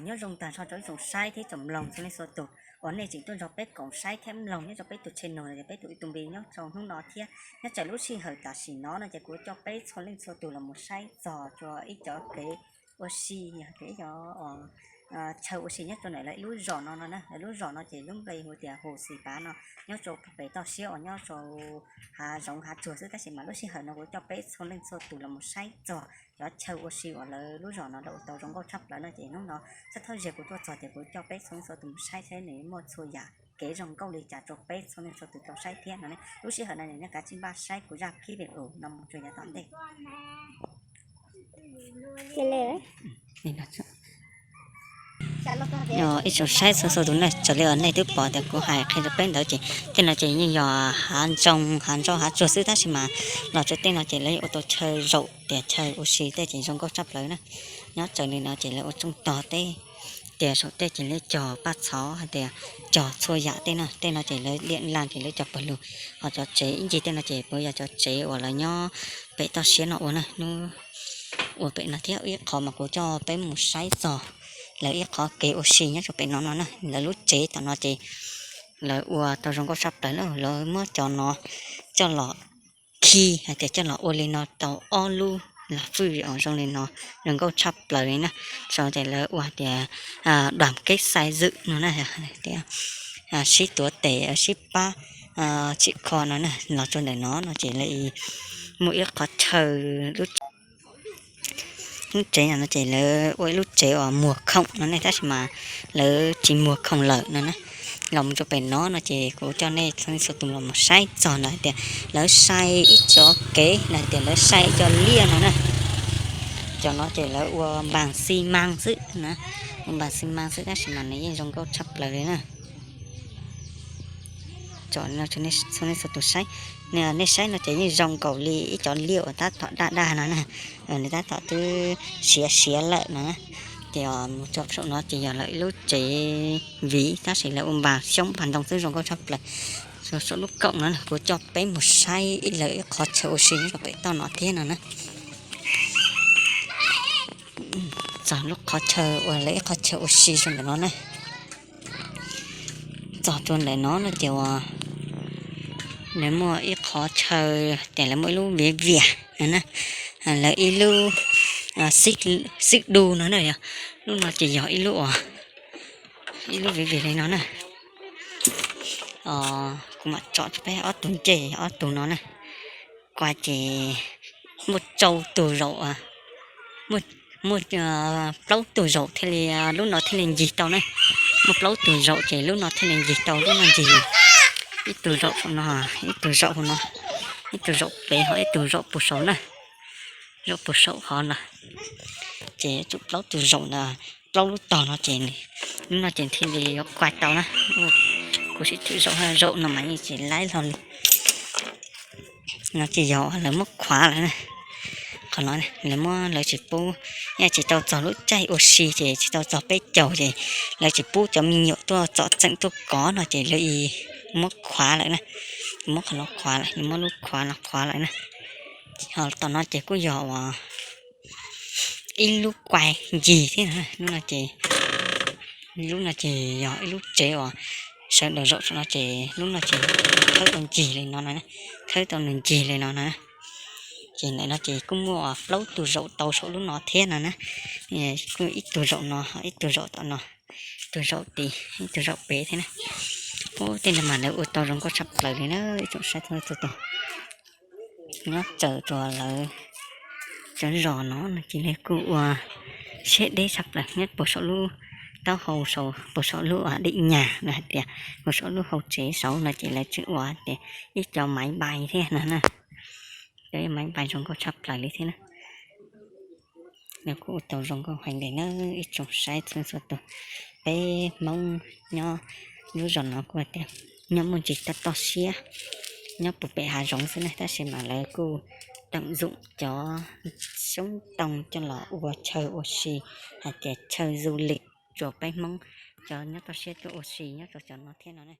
Nyob zoo tag nrho rau ib tsoom saib thiab tsoom mloog txhua leej txhua tus uas nej tseem tuaj nrog peb koom saib thiab mloog nyob rau peb tus channel no, peb tus YouTube no rau hnub no thiab. Nyob tsam lub sij hawm tam sim no no ces kuv coj peb txhua leej txhua tus los mus saib txog rau ib cov kev ua si, yog tias ib cov chaw ua si nyob rau ntawm lawv ib lub zos no no na. Lawv lub zos no ces lub npe hu tias Hu Xis Pav no, nyob rau pem toj siab uas nyob rau hav zoov hav tsuag xwb, tab sis mas lub sij hawm no kuv coj peb txhua leej txhua tus los mus saib txog cov chaw ua si uas lawv lub zos no lawv ua tau zoo nkauj tshaj plaws no ces hnub no xab thawj zaug kuv tuaj txog ces kuv coj peb txhua leej txhua tus mus saib saib nws muaj txhua yam kev zoo nkauj li cas rau peb txhua leej txhua tus tau saib thiab no ne. Lub sij hawm no nej kav tsij npaj saib kuv zaj clip video no mus txog yav tom ntej. Ib tsoom saib txhua txhua tus na, raws li uas nej twb pom tias kuv hais qhia rau peb ntawd ces tej no ces yeej yog hav zoov hav zoov hav tsuag xwb, tab sis mas los rau tej no ces lawv ua tau chaw zaum tias chaw ua si tej ces zoo nkauj tshaj plaws na. Nyob raws li no ces lawv ua rooj tog tej, tias saum tej ces lawv cog paj txhov hais tias cog txhua yam tej no. Tej no ces lawv liaj laj ces lawv cog pawg lug, ho cov tsev ib ncig tej no ces puav yog cov tsev uas lawv nyob pem toj siab no ua na. Hnub ua pem no thiab ib qho mas kuv coj peb mus saib txog lawv ib qho kev ua si nyob rau pem no no na. Lawv lub tsev tom no ces lawv ua tau zoo nkauj tshaj plaws na. Lawv muab cov no coj los khi hais tias coj los ua li no tau ob lub lag fwj os zoo li no, zoo nkauj tshaj plaws li na. Sau tias lawv ua hais tias đoàn kết xây dựng no na, tias sib tuav tes sib pab tsim kho no na. Los rau ntawm no no ces lawv muaj ib qhov chaw, lub tsev no no ces lawv ua ib lub tsev uas muag khoom no ne, tab sis mas lawv tsis muag khoom lawm no na. Los mus rau pem no no ces kuv coj nej txhua tus los mus saib txog lawv hais tias lawv sai ib cov kev, lawv hais tias lawv sai ib co liaj no na. Cov no ces lawv ua npas xi mas xwb na, ua npas xi mas xwb tab sis mas nws yeej zoo nkauj tshaj plaws li na. Tso txhua nej txhua tus saib, nej saib no ces yeej zoo nkaus li ib cov liaj uas tab tom daj daj no na, nws tab tom twb siav siav lawm no. Ces mus txog saum no ces yog lawv ib lub tsev viv tab sis lawv ua npas xyoob npas ntoo xwb zoo nkauj tshaj plaws. Saum lub kaum no kuv coj peb mus saib ib lawv ib qhov chaw ua si nyob rau pem toj no thiab no na. Txog lub qhov chaw uas lawv ib qhov chaw ua si rau ntawm no na. Txog rau ntawm no no ces uas lawv muaj ib qhov chaw, ces lawv muaj ib lub viv vias na, lawv ib lub xib du no na, yog lub no ces yog ib lub, ib lub viv vias li no na. Kuv mam tso rau peb ob tug ncej ob tug no na. Kuv ces muaj rau tus zaum, muaj plaub tug zaum thiaj li, lub no thiaj li ncig tau na. Muaj plaub tug zaum ces lub no thiaj li ncig tau, lub no ncig ib tug zaum no, ib tug zaum hauv no, ib tug zaum pem ho ib tug zaum puag saud na. Zaum puag saum hov no ces tsum plaub tug zaum ntawd, plaub lub tog no ces lub no ces thiaj li yuav kuaj tau na. Kuv sib thwm zaum, zaum no mas yeej tsis laib hlo li. No ces yog lawv muab khuav lawm na. Qhov no lawv muab, lawv tsis pub, yog tsis tau txog lub caij ua si ces tsis tau txog peb caug ces lawv tsis pub cov me nyuam tuaj txom txeem tuaj kov no ces lawv muab khuav lawm na. Muab qhov no khuav lawm, muab lub khuav no khuav lawm na. Ho tom no ces kuj yog uas ib lub kuaj ncig thiab no. Lub no ces, lub no ces yog ib lub tsev uas sawv daws zaum saum no ces lub no ces thawb tau ncig li no, thawb tau nws ncig li no na. Ces ntawm no ces kuj muaj plaub tug zaum tau saum lub no thiab no na. Kuj ib tug zaum no, ib tug zaum tom no, ib tug zaum tid, ib tug zaum pem thiab na. Ub, tej no mas lawv ua tau zoo nkauj tshaj plaws li na, ib tsoom saib txhua tus. Nyob raws rau lawv cov zos no no ces lawv kuj ua siab deb tshaj plaws, nyob puag saum lub taub hau, puag saum lub dim nyag no hais tias puag saum lub hauv tsev saud no ces lawv tseem ua hais tias ib co maiv npai thiab no na. Cov maiv npai zoo nkauj tshaj plaws li thiab na. Lawv kuj ua tau zoo nkauj heev li na, ib tsoom saib txhua txhua tus. Peb Hmoob nyob lub zos no kuj hais tias nyob muaj ntsis toj toj siab, nyob puag pem hav zoov xwb na, tab sis mas lawv kuj tận dụng cov xyoob ntoo coj los ua chaw ua si, hais tias chaw du lịch rau peb Hmoob cov nyob toj siab tuaj ua si nyob rau cov no thiab no na.